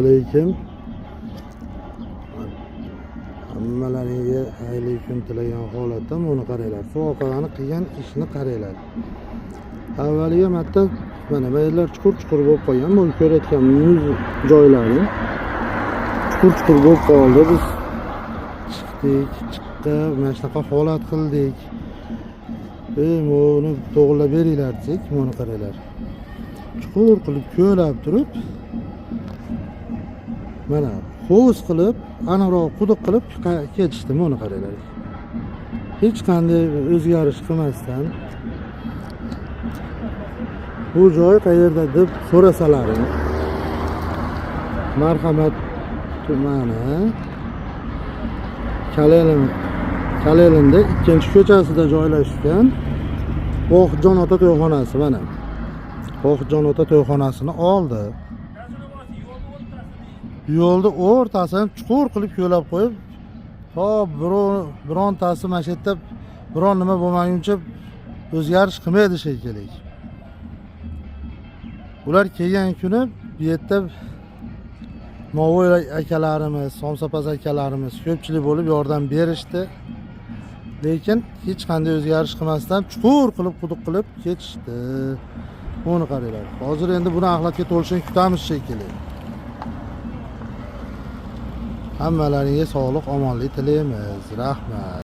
Alaykum. Hammalaringga xayrli kun tilagan holatda buni qaranglar. Suv qilgan ishni qaranglar. Avvaliga marta mana bu yerlar chuqur-chuqur bo'lib qolgan. Buni ko'rayotgan muz joylari chuqur-chuqur bo'lib qoldi. Biz chiqdik, chiqib mana shunaqa holat qildik. Buni to'g'rilab beringlar desak, buni qaranglar. Chuqur qilib ko'lab turib mana hovuz qilib, aniqroq quduq qilib ketishdi. Buni qaranglar. Hech qanday o'zgarish qilmasdan bu joy qayerda deb so'rasalaring, Marhamat tumani Kalelinda 2-ko'chasida joylashgan Vohidjon ota to'yxonasi mana. Vohidjon ota to'yxonasini oldi. Yo'lni o'rtasini chuqur qilib ko'lab qo'yib, to birontasi mana shu yerda biron nima bo'lmaguncha o'zgarish qilmaydi shekilli. Ular kelgan kuni bu yerda Navoiy akalarimiz, somsapaz akalarimiz ko'pchilik bo'lib yordam berishdi. Lekin hech qanday o'zgarish qilmasdan chuqur qilib quduq qilib ketishdi. Buni qaranglar. Hozir endi buni axlatga to'lishini kutamiz shekilli. Hammalaringga sog'lik, omonlik tilaymiz. Rahmat.